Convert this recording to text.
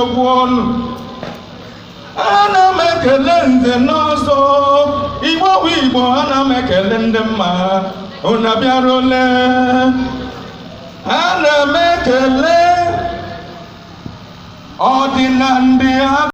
Odogwu ọnụ. Ana m ekele nze n'ọzọ Igbo bụ Igbo. Ana m ekele ndị mma unu abịaruole. Ana m ekele ọdịna ndị.